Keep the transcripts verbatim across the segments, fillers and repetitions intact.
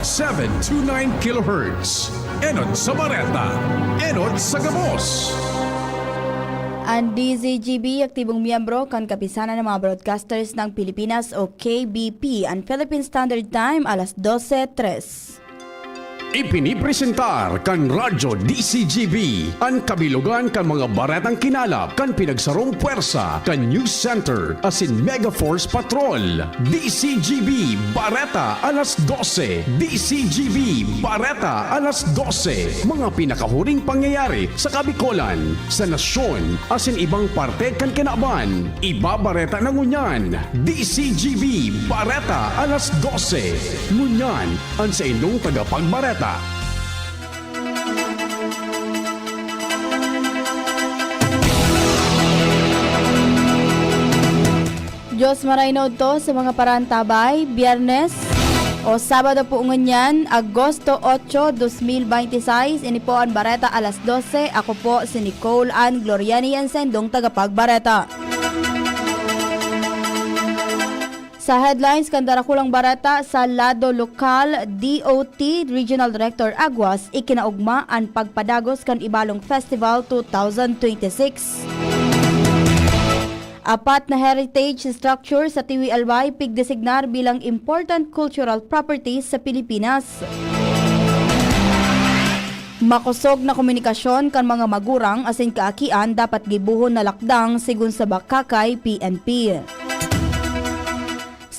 Seven two nine kilohertz. Enot sa bareta, enot sa gabos. An D Z G B, aktibong miyembro kan Kapisanan ng mga Broadcasters ng Pilipinas o K B P, an Philippine Standard Time, alas dose tres. Ipinipresentar kan Radyo D C G B an kabilogan kan mga baretang kinalap kan pinagsarong pwersa kan News Center asin Mega Force Patrol. D C G B Bareta alas dose. D C G B Bareta alas dose. Mga pinakahuring pangyayari sa Kabikolan, sa nasyon, asin ibang parte kan kinaban. Ibabareta na ngunyan. D C G B Bareta alas dose. Ngunyan, an saindong tagapagbareta. Diyos marhay na udto sa mga paraantabay, Biyernes o Sabado po ngunyan, Agosto otso, dos mil bente y seis. Ini po an Bareta alas dose. Ako po si Nicole Ann Gloriani, an saindong tagapagbareta. Sa headlines kan Darakulang Bareta, sa lado lokal, D O T Regional Director Aguas, ikinaugma an pagpadagos kan Ibalong Festival two thousand twenty-six. Apat na heritage structure sa Tiwi Albay pigdesignar bilang important cultural properties sa Pilipinas. Makosog na komunikasyon kan mga magurang asin kaakian dapat gibohon na lakdang, sigon sa Bakakay P N P.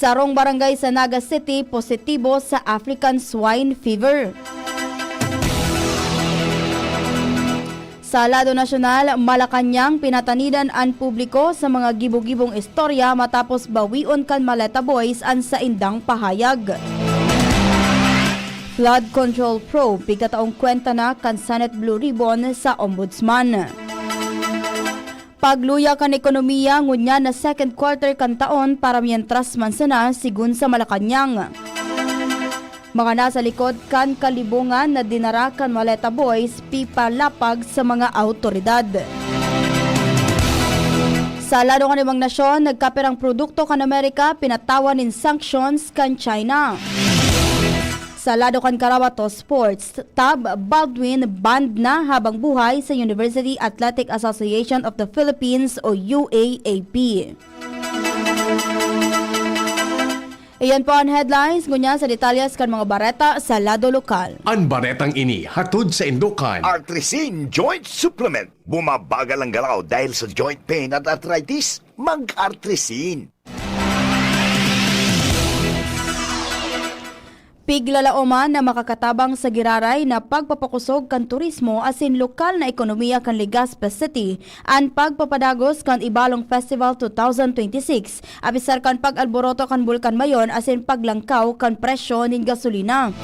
Sarong barangay sa Naga City positibo sa African Swine Fever. Sa lado nasyonal, Malacañang, pinatanidan an publiko sa mga gibo-gibong istorya matapos bawion kan Maleta Boys an saindang pahayag. Flood control probe, pigtataong kwenta na kan Senate Blue Ribbon sa Ombudsman. Pagluya kan ekonomiya ngunyan na second quarter kan taon para mientras man sana, sigon sa Malacañang. Mga nasa likod kan kalibongan na dinara kan Maleta Boys, pipalapag sa mga awtoridad. Sa lado kan ibang nasyon, nagkapirang produkto kan Amerika pinatawan nin sanctions kan China. Sa lado kan karabato sports, Tab Baldwin banned na habang buhay sa University Athletic Association of the Philippines o U A A P. Iyan po an headlines. Ngunyan sa detalyes kan mga bareta sa lado lokal. An baretang ini hatod saindo kan Artrisin Joint Supplement. Bumabagal ang galaw dahil sa joint pain at arthritis? Mag-Artrisin. Piglalaoman na makakatabang sa giraray na pagpapakosog kan turismo asin lokal na ekonomiya kan Legazpi City an pagpapadagos kan Ibalong Festival two thousand twenty-six, apisar kan pag-alboroto kan Bulkan Mayon asin paglangkaw kan presyo nin gasolina.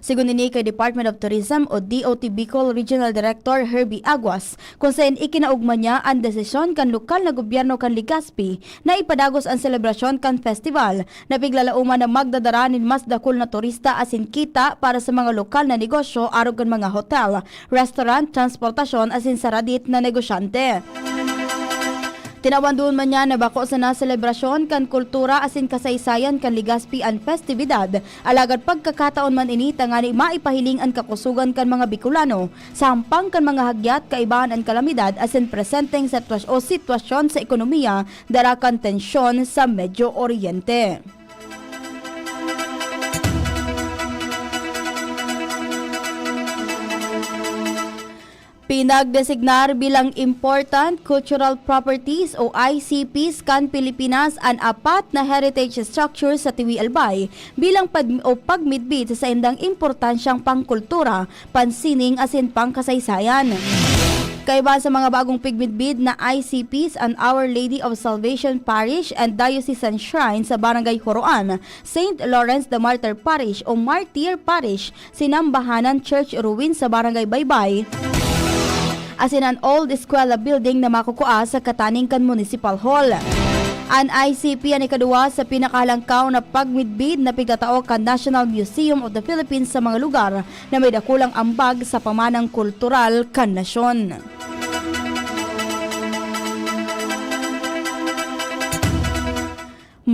Sigon ini kay Department of Tourism o D O T Bicol Regional Director Herbie Aguas, kun saen ikinaogma niya an desisyon kan lokal na gobyerno kan Legazpi na ipadagos an selebrasyon kan festival na piglalaoman na magdadara nin mas dakul na turista asin kita para sa mga lokal na negosyo arog kan mga hotel, restaurant, transportasyon asin saradit na negosyante. Tinawan duon man niya na bako sana selebrasyon kan kultura asin kasaysayan kan Legazpi an festibidad, alagad pagkakataon man ini tangani maipahiling an kakusogan kan mga Bicolano sa hampang kan mga hagyat, kaibahan an kalamidad asin presenteng sitwas-, o sitwasyon sa ekonomiya dara kan tensyon sa Medio Oriente. Pinagdesignar bilang Important Cultural Properties o I C Ps kan Pilipinas an apat na heritage structure sa Tiwi Albay bilang pag-, o pagmidbid sa saindang importansyang pangkultura, pansining asin pangkasaysayan. Kaiba sa mga bagong pigmidbid na I C Ps, an Our Lady of Salvation Parish and Diocesan Shrine sa Barangay Horoan, Saint Lawrence the Martyr Parish o Martyr Parish, Sinambahanan Church Ruins sa Barangay Baybay, asin an Old Eskwela Building na makukua sa kataning kan Municipal Hall. An I C P an ikaduwa sa pinakahalangkaw na pagmidbid na pigtatao kan National Museum of the Philippines sa mga lugar na may dakulang ambag sa pamanang kultural kan nasyon.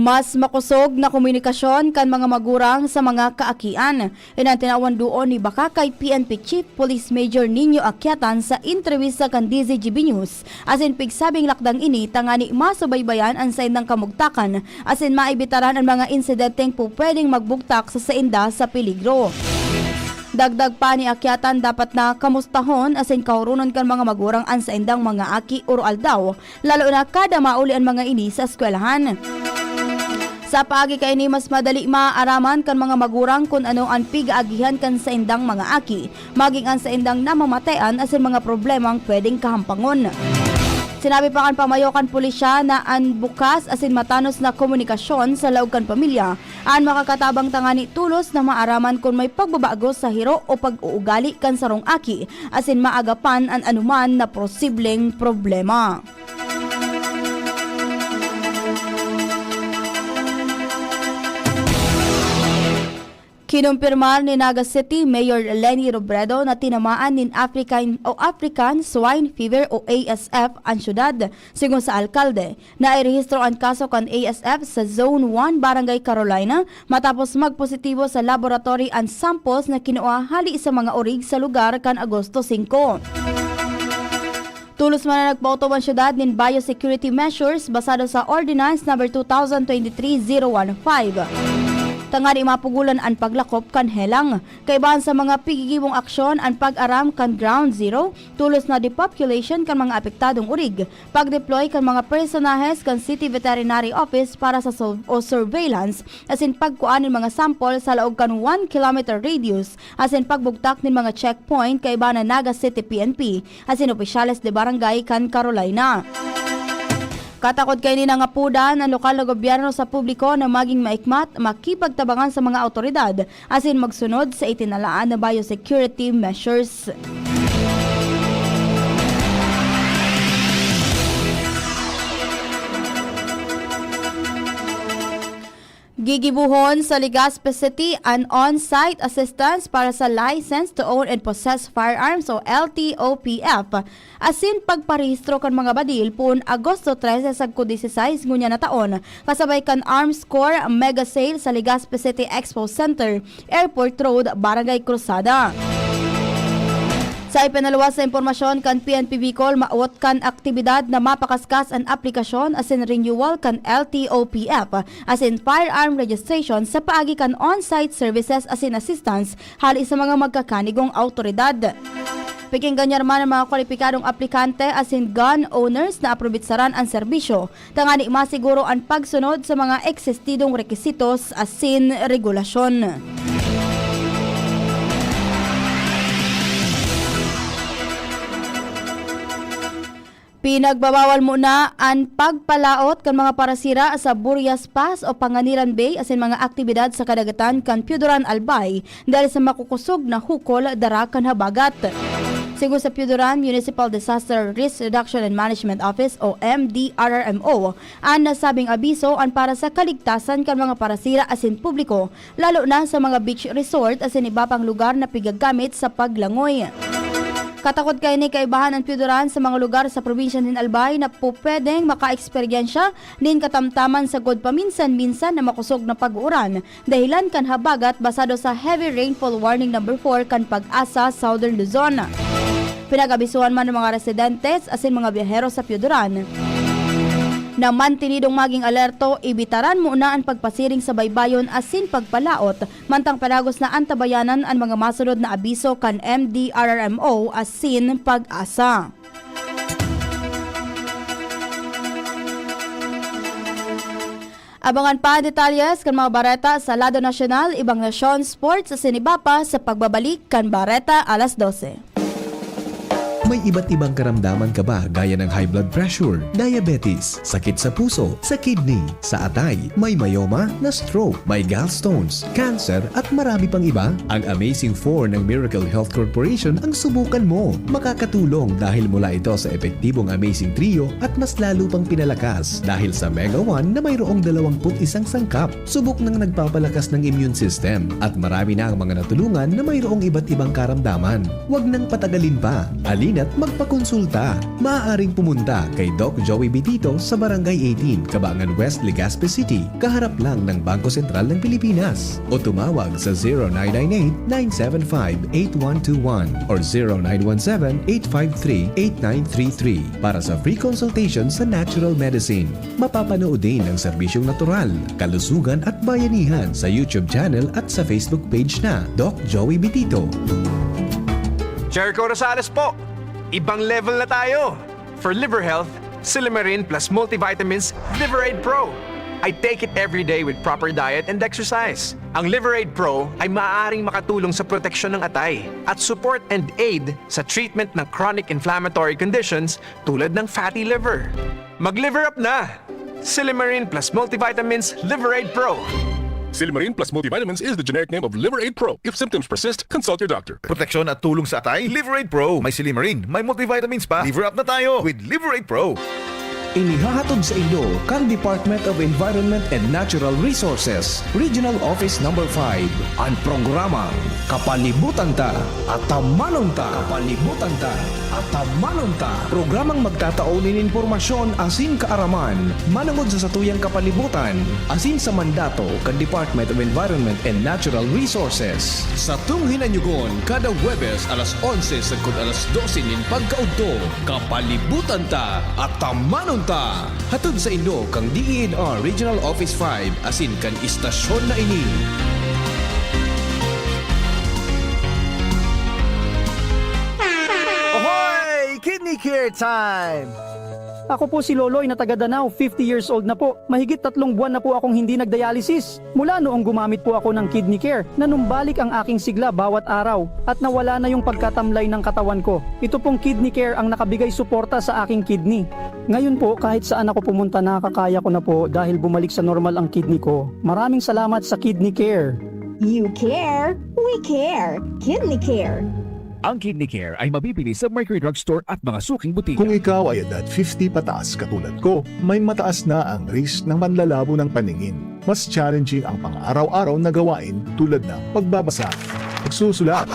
Mas makosog na komunikasyon kan mga magurang sa mga kaakian. Iyan an tinawan duon ni Bacacay P N P Chief Police Major Nino Aquiatan sa entrevista kan D Z G B News. Asin pigsabing lakdang ini tangani masubaybayan an saindang kamugtakan asin maibitaran an mga insidenteng pupwedeng magbugtak sa sainda sa peligro. Dagdag pa ni Aquiatan, dapat na kamustahon asin kahuronon kan mga magurang an saindang mga aki oro-aldaw, lalo na kada mauli an mga ini sa eskwelahan. Sa paagi kaini, mas madali maaaraman kan mga magurang kun ano an pig-aagihan kan saindang mga aki, maging an saindang namamatean asin mga problemang pwedeng kahampangon. Sinabi pa kan pamayo kan pulisya na an bukas asin matanos na komunikasyon sa laog kan pamilya an makakatabang tangani tolos na maaraman kun may pagbabago sa hiro o pag-uugali kan sarong aki asin maagapan an anoman na posibleng problema. Kinumpirmar ni Naga City Mayor Leni Robredo na tinamaan nin African o African Swine Fever o A S F an syudad. Sigon sa alkalde, nairehistro an kaso kan A S F sa Zone one, Barangay Carolina, matapos magpositibo sa laboratory an samples na kinua hali sa mga orig sa lugar kan Agosto singko. Tolos man na nagpaotob an syudad nin biosecurity measures basado sa Ordinance Number two thousand twenty-three zero one five, tangani mapugolan an paglakop kan helang. Kaibahan sa mga pigigibong aksyon an pag-aram kan Ground Zero, tolos na depopulation kan mga apektadong orig, pag-deploy kan mga personahes kan City Veterinary Office para sa sur-, o surveillance, asin pagkua nin mga sample sa laog kan one kilometer radius, asin pagbugtak nin mga checkpoint kaiba na Naga City P N P asin opisyales de barangay kan Carolina. Katakod kaini, nangapodan an lokal na gobyerno sa publiko na maging maikmat, makipagtabangan sa mga awtoridad asin magsunod sa itinalaan na biosecurity measures. Gigibohon sa Legazpi City an on-site assistance para sa License to Own and Possess Firearms o L T O P F asin pagparehistro kan mga badil poon Agosto trese sagkod disisais ngunyan na taon, kasabay kan Arms Corps Mega Sale sa Legazpi City Expo Center, Airport Road, Barangay Cruzada. Sa ipinaluwas na impormasyon kan P N P Bicol, maawot kan aktibidad na mapakaskas an aplikasyon asin renewal kan L T O P F asin firearm registration sa paagi kan on-site services asin assistance hali sa mga magkakanigong awtoridad. Pakinggan niya man an mga kwalipikadong aplikante asin gun owners na aprobitsaran an serbisyo tangani masiguro an pagsunod sa mga eksistidong rekisitos asin regulasyon. Pinagbabawal muna an pagpalaot kan mga parasira sa Burias Pass o Panganiran Bay asin mga aktibidad sa kadagatan kan Pioduran, Albay, dahil sa makukosog na hukol dara kan habagat. Sigon sa Pioduran Municipal Disaster Risk Reduction and Management Office o M D R R M O, an nasabing abiso an para sa kaligtasan kan mga parasira asin publiko, lalo na sa mga beach resort asin iba pang lugar na pigagamit sa paglangoy. Katakod kaini, kaibahan an Pioduran sa mga lugar sa probinsya nin Albay na pupwedeng makaeksperyensya nin katamtaman sagkod paminsan-minsan na makosog na pag-uuran dahilan kan habagat, basado sa Heavy Rainfall Warning Number four kan PAGASA Southern Luzon. Pinag-abisuhan man an mga residentes asin mga biyahero sa Pioduran na mantinidong maging alerto, ibitaran muna an pagpasiring sa baybayon asin pagpalaot, mantang padagos na antabayanan an mga masunod na abiso kan M D R R M O asin PAGASA. Abangan pa an detalyes kan mga bareta sa lado nasyonal, ibang nasyon, sports asin iba pa sa pagbabalik kan Bareta Alas Dose. May iba't ibang karamdaman ka ba, gaya ng high blood pressure, diabetes, sakit sa puso, sa kidney, sa atay, may myoma, na-stroke, may gallstones, cancer, at marami pang iba? Ang Amazing Four ng Miracle Health Corporation ang subukan mo. Makakatulong dahil mula ito sa epektibong Amazing Trio at mas lalo pang pinalakas dahil sa Mega One na mayroong dalawampu't isang sangkap. Subok nang nagpapalakas ng immune system at marami na ang mga natulungan na mayroong iba't ibang karamdaman. Huwag nang patagalin pa. Halina at magpakonsulta. Maaaring pumunta kay Doc Joey Bitito sa Barangay eighteen, Cabangan West, Legazpi City, kaharap lang ng Bangko Sentral ng Pilipinas. O tumawag sa zero nine nine eight, nine seven five, eight one two one or zero nine one seven, eight five three, eight nine three three para sa free consultation sa natural medicine. Mapapanood din ang serbisyong natural, kalusugan at bayanihan sa YouTube channel at sa Facebook page na Doc Joey Bitito. Jericho Rosales po! Ibang level na tayo! For liver health, Silymarin plus multivitamins Liver Aid Pro. I take it every day with proper diet and exercise. Ang Liver Aid Pro ay maaaring makatulong sa proteksyon ng atay at support and aid sa treatment ng chronic inflammatory conditions tulad ng fatty liver. Mag-liver up na! Silymarin plus multivitamins Liver Aid Pro. Silymarin plus multivitamins is the generic name of Liver Aid Pro. If symptoms persist, consult your doctor. Proteksyon at tulong sa atay, Liver Aid Pro. May silymarin, may multivitamins pa. Liver up na tayo with Liver Aid Pro. Inihahatod sa inyo kan Department of Environment and Natural Resources, Regional Office Number five, an programang Kapalibutan Ta, Atamanon Ta. Kapalibutan Ta, Atamanon Ta. Programang magtatao nin impormasyon asin kaaraman manongod sa satuyang kapalibutan asin sa mandato kan Department of Environment and Natural Resources. Satong hinanyogon kada Huwebes alas onse sagkod alas dose nin pagkaudto. Kapalibutan Ta, Atamanon Ta. Hatod sa inyo kan D E N R Regional Office five asin kan istasyon na ini. Ohoy! Kidney Care Time! Ako po si Loloy na taga Danao, fifty years old na po. Mahigit tatlong buwan na po akong hindi nagdialysis. Mula noong gumamit po ako ng Kidney Care, nanumbalik ang aking sigla bawat araw at nawala na yung pagkatamlay ng katawan ko. Ito pong Kidney Care ang nakabigay suporta sa aking kidney. Ngayon po, kahit saan ako pumunta, nakakaya ko na po dahil bumalik sa normal ang kidney ko. Maraming salamat sa Kidney Care. You care, we care. Kidney Care. Ang Kidney Care ay mabibili sa Mercury Drug Store at mga suking butika. Kung ikaw ay edad fifty pataas katulad ko, may mataas na ang risk ng panlalabo ng paningin. Mas challenging ang pang-araw-araw na gawain tulad ng pagbabasa, pagsusulat,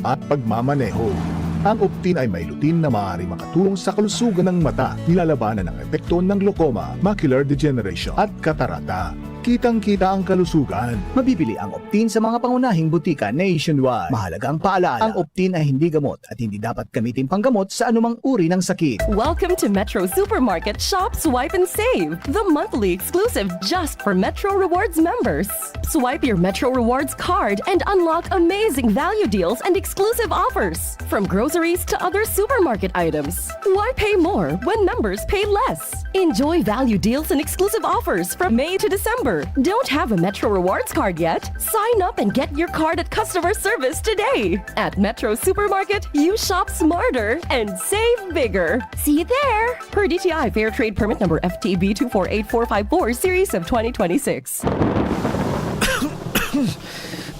at pagmamaneho. Ang Optin ay may lutein na maaaring makatulong sa kalusugan ng mata, nilalabanan ang epekto ng glaucoma, macular degeneration, at katarata. Kitang-kita ang kalusugan. Mabibili ang Optin sa mga pangunahing butika nationwide. Mahalagang paalala, ang Optin ay hindi gamot at hindi dapat gamitin panggamot sa anumang uri ng sakit. Welcome to Metro Supermarket Shop, Swipe, and Save, the monthly exclusive just for Metro Rewards members. Swipe your Metro Rewards card and unlock amazing value deals and exclusive offers. From groceries to other supermarket items, why pay more when members pay less? Enjoy value deals and exclusive offers from May to December. Don't have a Metro Rewards card yet? Sign up and get your card at customer service today. At Metro Supermarket, you shop smarter and save bigger. See you there! Per D T I Fair Trade Permit Number F T B two four eight four five four, Series of twenty twenty-six.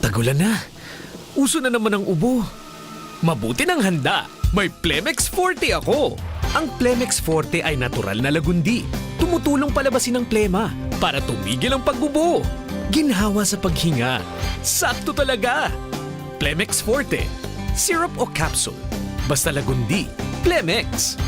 Tagulan na. Uso na naman ang ubo. Mabuti nang handa. May Plemex Forte ako. Ang Plemex Forte ay natural na lagundi. Tumutulong palabasin ang plema para tumigil ang pag-ubo. Ginhawa sa paghinga. Sakto talaga. Plemex Forte. Syrup o capsule. Basta lagundi. Plemex.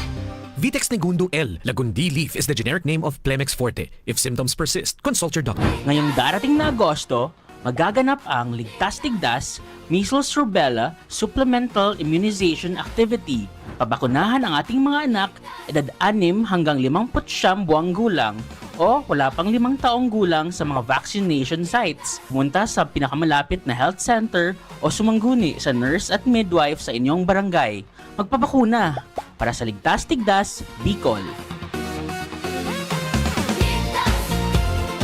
Vitex Negundo L. Lagundi leaf is the generic name of Plemex Forte. If symptoms persist, consult your doctor. Ngayong darating na Agosto, magaganap ang Ligtas Tigdas, Measles Rubella Supplemental Immunization Activity. Pabakunahan ang ating mga anak, edad anim hanggang limampu't siyam buwang gulang o wala pang limang taong gulang sa mga vaccination sites. Pumunta sa pinakamalapit na health center o sumangguni sa nurse at midwife sa inyong barangay. Magpabakuna para sa Ligtas Tigdas, Bicol.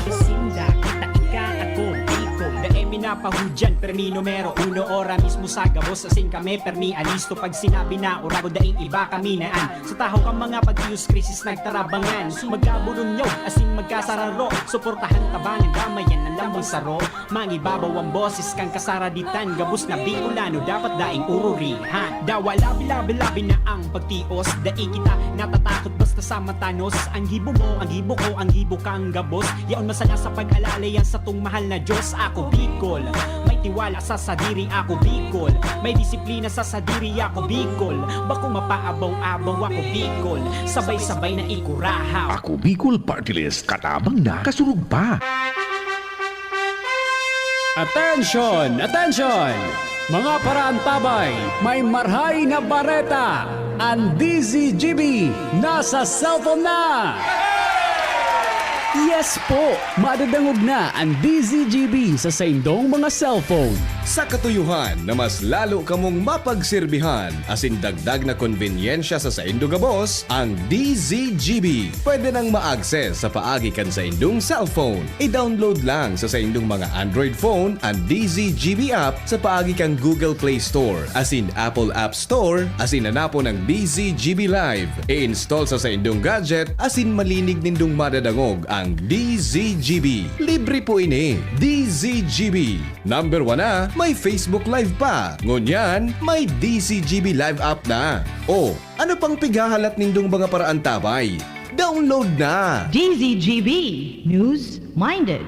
Sinda, kita, ika, ako, Bicol. Dai mi napahudyan, permi numero uno, ora mismo sa gabos, asin kami, permi alisto. Pag sinabi na, urago, daing iba kami naan. Sa tahaw kan mga pagtiyos, krisis nagtarabangan. Magkaburunyaw, asin magkasararo, suportahan, tabangan, damayan, ang lambang saro. Mangibabaw ang boses kan kasaraditan, gabos na Bicolano dapat daing ururihan. Dawa labi-labi-labi na ang pagtios, dai kita natatakot basta sa matanos. Ang gibo mo, ang gibo ko, ang gibo kang gabos. Yaon masana sa pag-alala yan satong mahal na Diyos. Ako Bicol, May tiwala sa sadiri ako, Bicol. May disiplina sa sadiri ako, Bicol. Bako mapaabaw-abaw ako, Bicol. Sabay-sabay na ikurahaw. Ako Bicol Party List, katabang na, kasurog pa. Attention! Attention! Mga paraantabay, may marhay na bareta! An D Z G B nasa cellphone na! Yes po! Madadangog na an D Z G B sa saindong mga cellphone. Sa katuyohan na mas lalo kamong mapagserbihan asin dagdag na konbenyensya sa saindo gabos, ang D Z G B pwede nang ma-access sa paagi kan saindong cellphone. I-download lang sa saindong mga Android phone an D Z G B app sa paagi kan Google Play Store asin Apple App Store asin hanapon ang D Z G B Live. I-install sa saindong gadget asin malinig nindong madadangog ang D Z G B. Libre po ini. D Z G B. Number one na, may Facebook Live pa. Ngunyan, may D Z G B Live app na. O, ano pang pighahalat nindong mga paraantabay? Download na! D Z G B. News Minded.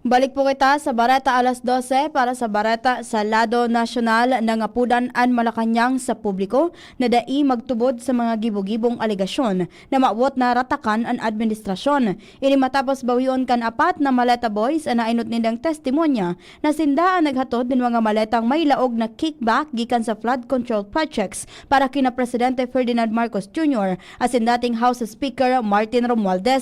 Balik po kita sa Bareta Alas Dose para sa Bareta sa lado nasyonal. Nangapodan an Malacañang sa publiko na dai magtubod sa mga gibo-gibong alegasyon na mawot na ratakan an administrasyon. Ini matapos bawion kan apat na Maleta Boys an nainot nindang testimonya na sinda an naghatod nin mga maletang may laog na kickback gikan sa flood control projects para kina Presidente Ferdinand Marcos Junior asin dating House Speaker Martin Romualdez.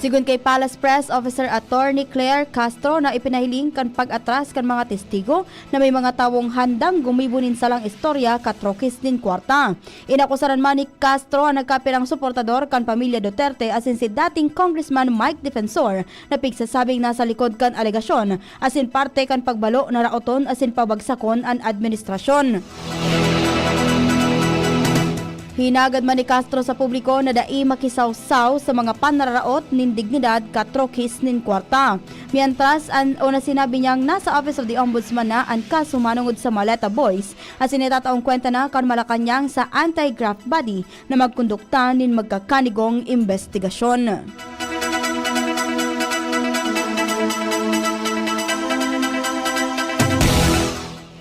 Sigon kay Palace Press Officer Attorney Claire Castro na ipinahiling kan pag-atras kan mga testigo na may mga tawong handang gumibo nin salang istorya katrokis nin kwarta. Inakusaran man ni Castro an nagkapirang suportador kan pamilya Duterte asin si dating Congressman Mike Defensor na pigsasabing nasa likod kan alegasyon asin parte kan pagbalo na raoton asin pabagsakon an administrasyon. Hinagad man ni Castro sa publiko na dai makisawsaw sa mga panararaot nin dignidad katrokis nin kwarta. Mientras, an, o na sinabi niyang nasa Office of the Ombudsman na an kaso manongod sa Maleta Boys, asin itataong kwenta na kan Malacañang sa anti-graft body na magkondukta nin magkakanigong imbestigasyon.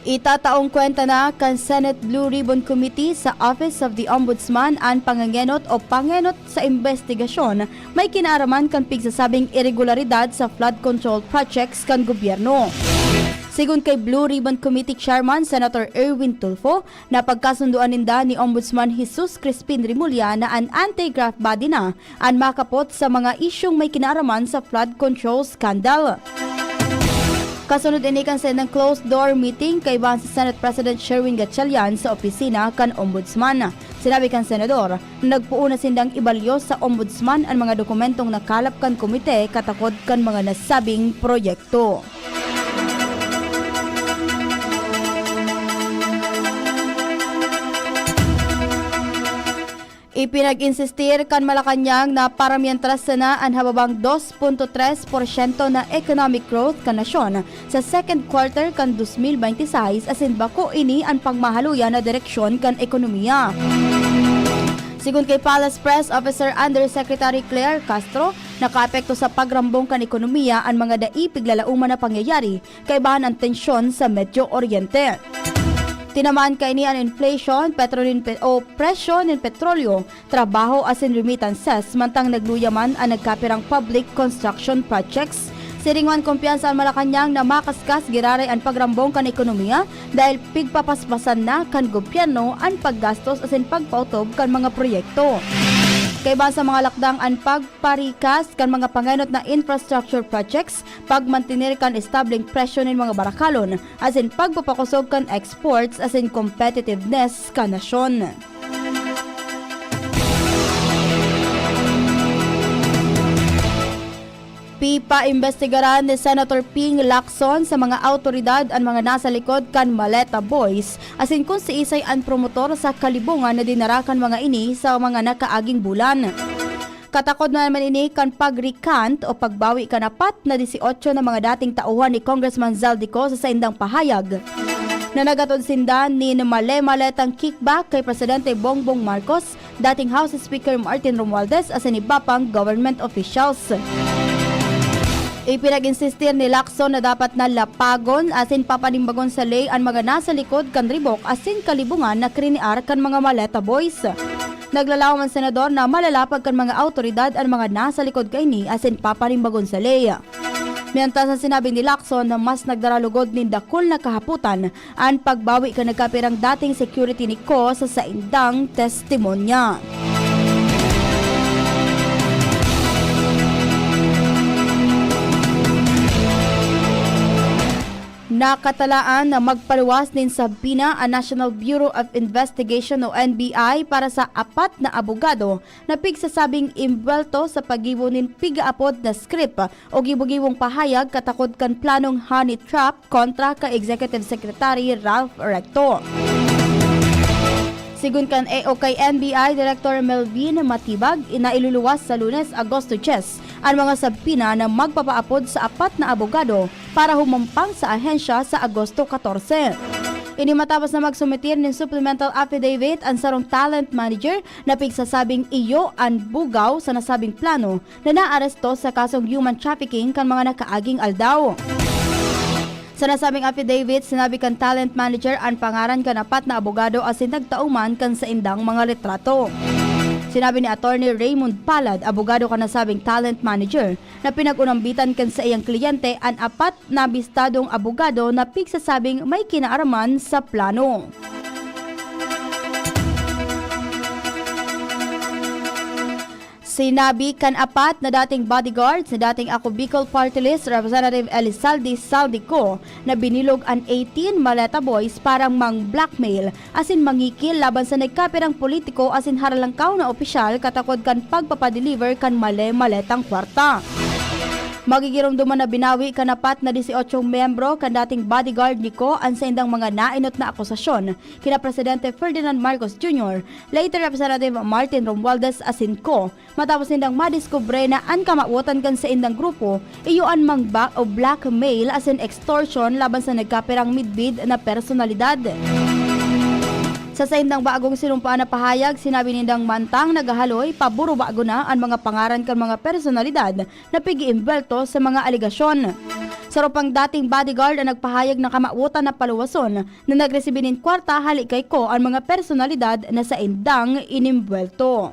Itataong kwenta na kan Senate Blue Ribbon Committee sa Office of the Ombudsman an pangangenot o pangenot sa imbestigasyon may kinaaraman kan pigsasabing iregularidad sa flood control projects kan gobyerno. Sigon kay Blue Ribbon Committee Chairman Senator Erwin Tulfo, napagkasundoan ninda ni Ombudsman Jesus Crispin Remulla na an anti-graft body na an makapot sa mga isyung may kinaaraman sa flood control scandal. Kasunod ini kan saindang closed-door meeting kaibahan si Senate President Sherwin Gatchalian sa opisina kan Ombudsman. Sinabi kan senador na nagpoon na sindang ibalyos sa Ombudsman an mga dokumentong nakalap kan komite katakod kan mga nasabing proyekto. Ipinag-insistir kan Malacañang na para mientras sana an hababang dos punto tres porsyento na economic growth kan nasyon sa second quarter kan dos mil benti seis asin bako ini an pangmahaluyan na direksyon kan ekonomiya. Sigon kay Palace Press Officer Undersecretary Claire Castro, nakaapekto sa pagrambong kan ekonomiya an mga dai piglalaoman na pangyayari kaibahan an tensyon sa Medio Oriente. Tinamaan kaini an inflation, petro nin pe-, o presyo nin petrolyo, trabaho asin remittances, mantang nagluya man an nagkapirang public construction projects. Siring man, kumpiyansa an Malacañang na makaskas giraray an pagrambong kan ekonomiya dahil pigpapaspasan na kan gobyerno an paggastos asin pagpaotob kan mga proyekto. Kaibahan sa mga lakdang an pagparikas kan mga pangenot na infrastructure projects, pagmantener kan estableng presyo nin mga barakalon, asin pagpapakosog kan exports asin competitiveness kan nasyon. Pipaimbestigaran ni Senator Ping Lacson sa mga awtoridad an mga nasa likod kan Maleta Boys, asin kun siisay an promotor sa kalibongan na dinara kan mga ini sa mga nakaaging bulan. Katakod na naman ini kan pag-recant o pagbawi kan apat na dieciocho na mga dating tauhan ni Congressman Zaldy Co sa saindang pahayag. na naghatod sinda nin male-maletang kickback kay Presidente Bongbong Marcos, dating House Speaker Martin Romualdez asin iba pang government officials. Ipinag-insistir ni Lacson na dapat na lapagon asin papanimbagon sa ley an mga nasa likod kan ribok asin kalibungan na krinear kan mga maleta boys. Naglalaom an senador na malalapag kan mga awtoridad an mga nasa likod kaini asin papanimbagon sa ley. Mientras na sinabi ni Lacson na mas nagdaralugod nin dakul na kahapotan an pagbawi kan nagkapirang dating security ni Kho sa saindang testimonya. Nakatalaan na magpaluwas nin subpoena an National Bureau of Investigation o N B I para sa apat na abogado na pigsasabing imbwelto sa paggibo nin pigaapod na script o gibo-gibong pahayag katakod kan planong honey trap kontra kay Executive Secretary Ralph Recto. Sigon kan A O kay N B I Director Melvin Matibag, na iluluwas sa Lunes, Agosto dyes, an mga subpoena na magpapaapod sa apat na abogado para humampang sa ahensya sa Agosto katorse. Ini matapos na magsumitir nin supplemental affidavit an sarong talent manager na pigsasabing iyo an bugaw sa nasabing plano na naaresto sa kasong human trafficking kan mga nakaaging aldaw. Sa nasabing affidavit, sinabi kan talent manager an pangaran kan apat na abogado asin nagtao man kan saindang mga litrato. Sinabi ni Attorney Raymond Palad, abogado kan nasabing talent manager, na pinag-unambitan kan saiyang kliyente an apat na bistadong abogado na pigsasabing may kinaaraman sa plano. Sinabi kan apat na dating bodyguards ni dating Ako Bicol Party List Representative Elizalde Zaldy Co na binilog an eighteen Maleta Boys para mang-blackmail asin mangikil laban sa nagkapirang politiko asin haralangkaw na opisyal katakod kan pagpapadeliver kan male-maletang kwarta. Magigiromdoman na binawi kan apat na dieciocho miyembro kan dating bodyguard ni Co an saindang mga naenot na akusasyon kina Presidente Ferdinand Marcos Junior, later Representative Martin Romualdez asin Co, matapos nindang madiskubre na an kamawotan kan saindang grupo iyo an mang-back o blackmail asin extortion laban sa nagkapirang midbid na personalidad. Sa saindang bagong sinumpaan na pahayag, sinabi nindang mantang naghahaloy, paburo-bago na an mga pangaran kan mga personalidad na pig-iimbwelto sa mga alegasyon. Saro pang dating bodyguard an nagpahayag na kamawotan na paluwason na nagresibi nin kwarta hale kay Co an mga personalidad na saindang inimbwelto.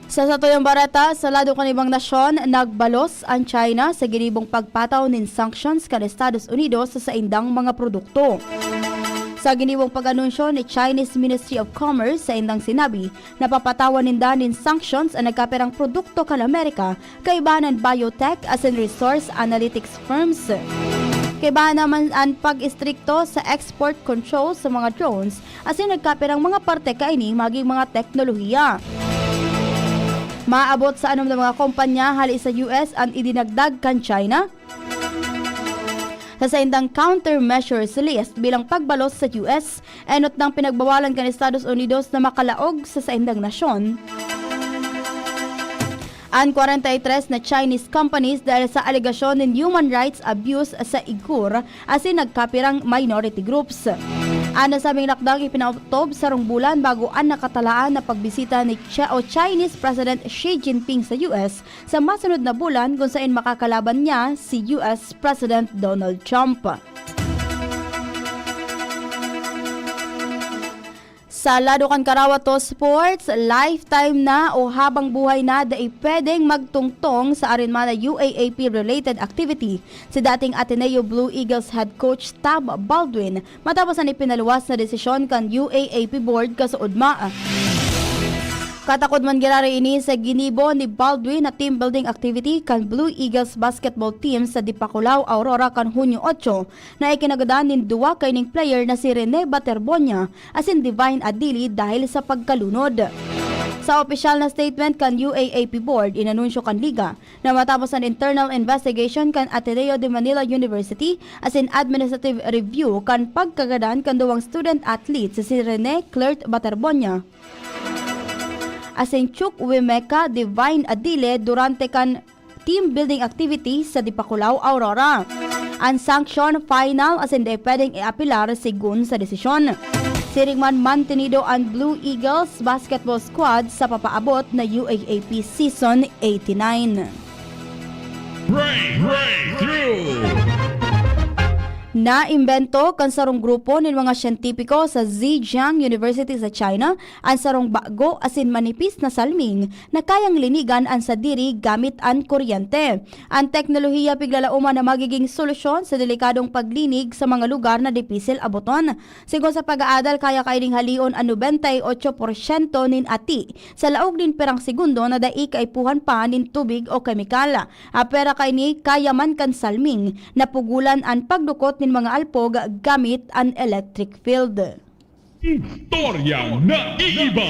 Sa satuyang bareta, sa lado kan ibang nasyon, nagbalos an China sa ginibong pagpataw nin sanctions kan Estados Unidos sa saindang mga produkto. Sa ginibong pag-anunsyo ni Chinese Ministry of Commerce, saindang sinabi na papatawan ninda nin sanctions an nagkapirang produkto kan Amerika, kaibahan an biotech asin resource analytics firms. Kaibahan naman an pag-istrikto sa export control sa mga drones asin nagkapirang mga parte kaini magin mga teknolohiya. Maabot sa anom na mga kompanya hale sa U S an idinagdag kan China sa saindang countermeasures list bilang pagbalos sa U S. Enot nang pinagbawalan kan Estados Unidos na makalaog sa saindang nasyon an kwarenta y tres na Chinese companies dahil sa alegasyon nin human rights abuse sa Uyghur asin nagkapirang minority groups. An nasabing lakdang ipinaotob sarong bulan bago an nakatalaan na pagbisita ni Chi-, o Chinese President Xi Jinping sa U S sa masunod na bulan, kun saen makakalaban niya si U S President Donald Trump. Sa lado kan Karawato Sports, lifetime na o habang buhay na dai pwedeng magtungtong sa arin man na U A A P related activity si dating Ateneo Blue Eagles head coach Tab Baldwin matapos an ipinaluwas na desisyon kan U A A P Board kasuodma. Katakod man giraray ini sa ginibo ni Baldwin na team building activity kan Blue Eagles basketball team sa Dipaculao, Aurora kan Hunyo otso, na ikinagadan nin duwa kaining player na si Rene Baterbonia asin Divine Adili dahil sa pagkalunod. Sa opisyal na statement kan U A A P Board, inanunsyo kan liga na matapos an internal investigation kan Ateneo de Manila University asin administrative review kan pagkagadan kan duwang student athletes, si Rene Clert Baterbonia asin Chukwuemeka Divine Adile durante kan team building activity sa Dipakulaw, Aurora. An sanction final asin dai pwedeng iapelar segun sa desisyon. Siring man, mantenido an Blue Eagles basketball squad sa papaabot na U A A P season eighty-nine. Break, breakthrough! Naimbento kan sarong grupo nin mga siyentipiko sa Zhejiang University sa China an sarong bago asin manipis na salming na kayang linigan an sadiri gamit an kuryente. An teknolohiya piglalauman na magiging solusyon sa delikadong paglinig sa mga lugar na dipisil aboton. Sigon sa pag-aadal, kaya kaining halion an nobenta y ocho porsyento nin ati sa laog nin pirang segundo na dai kaipuhan pa nin tubig o kemikal. Apwera kaini, kaya man kan salming na pugolan an pagdukot nin mga alpog gamit an electric field. Istoryang naiiba.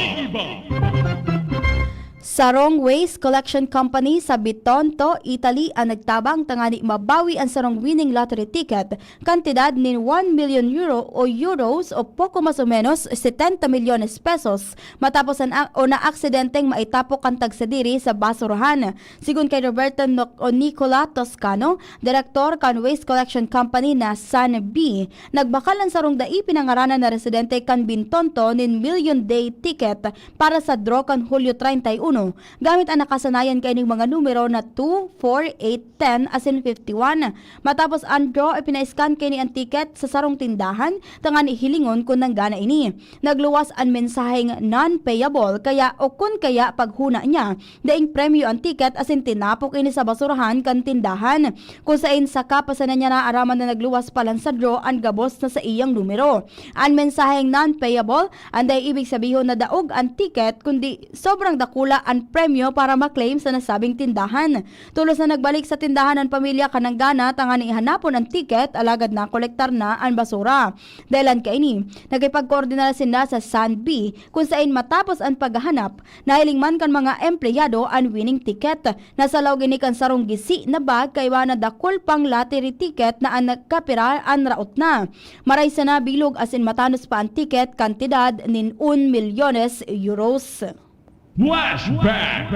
Sarong waste collection company sa Bitonto, Italy, an nagtabang tangani mabawi an sarong winning lottery ticket, kantidad nin one million euro o euros o poko mas o menos setenta milyones pesos, matapos an a-, o naaksidenteng maitapok kan tagsadiri sa basurahan. Sigon kay Roberto Noc-, o Nicola Toscano, direktor kan waste collection company na San B, nagbakal an sarong dai pinangaranan na residente kan Bitonto nin Million Day Ticket para sa draw kan Hulyo treinta y uno, gamit an nakasanayan kaining mga numero na two, four, eight, ten asin fifty-one. Matapos an draw, ipina-scan kaini an ticket sa sarong tindahan tangani hilingon kun nanggana ini. Nagluwas an mensaheng non-payable, kaya o kun kaya paghona niya, daing premyo an tiket asin tinapok ini sa basurahan kan tindahan, kun saen saka pa sana niya naaraman na nagluwas palan sa draw an gabos na saiyang numero. An mensaheng non-payable, an dai ibig sabihon na daog an tiket, kundi sobrang dakula an premyo para ma-claim sa nasabing tindahan. Tolos na nagbalik sa tindahan an pamilya kan nanggana tangani hanapon an tiket, alagad nakolektar na an basura. Dahelan kaini, nakipagkoordinar sinda sa San B, kun saen matapos an paghahanap, nahiling man kan mga empleyado an winning ticket. Nasa laog ini kan sarong gisi na bag kaiba na dakul pang lottery ticket na an nagkapira an raot na. Maray sana bilog asin matanos pa an ticket, kantidad nin un milyones euros. Flashback!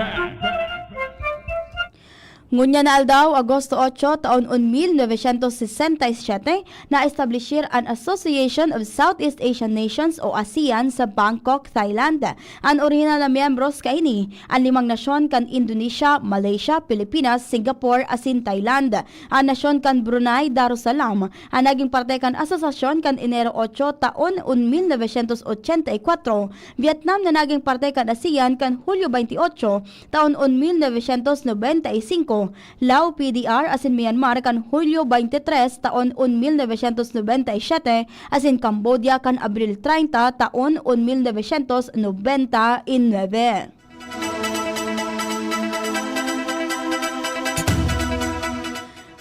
Ngunyan na aldaw, Agosto ocho, taon un mil novecientos sesenta y siete, na-establishir an Association of Southeast Asian Nations o ASEAN sa Bangkok, Thailand. An orihinal na miyembros kaini, an limang nasyon kan Indonesia, Malaysia, Pilipinas, Singapore, asin Thailand. An nasyon kan Brunei Darussalam, an naging parte kan asosasyon kan Enero ocho, taon un mil novecientos ochenta y kuwatro, Vietnam na naging parte kan ASEAN kan Hulyo baynte otso, taon un mil novecientos nobenta y singko, Lao P D R asin Myanmar kan Hulyo baynte tres, taon un mil novecientos nobenta y siete, asin Cambodia kan Abril treinta, taon un mil novecientos nobenta y nuebe.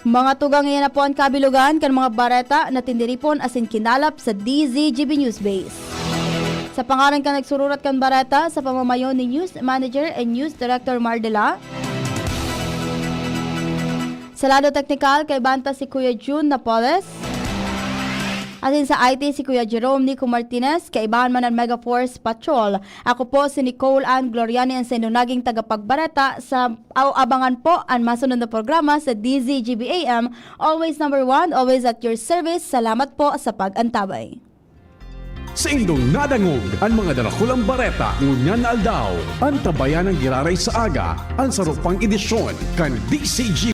Mga tugang, iyan na po an kabilogan kan mga bareta na tiniripon asin kinalap sa D Z G B News Base. Sa pangaran kan nagsururat kan bareta, sa pamamayo ni News Manager and News Director Mardela, sa lado teknikal, kaiba ta si Kuya Jun Napoles. Asin sa I T, si Kuya Jerome Nico Martinez, kaibahan man an Mega Force Patrol. Ako po si Nicole Ann Gloriani, ang saindong naging tagapagbareta sa, aw, abangan po an masunod na programa sa D Z G B A M. Always number one, always at your service. Salamat po sa pag-antabay. Saindong nadangog an mga darakulang bareta ngunyan na aldaw. Antabayan an giraray sa aga, an saro pang edisyon kan D Z G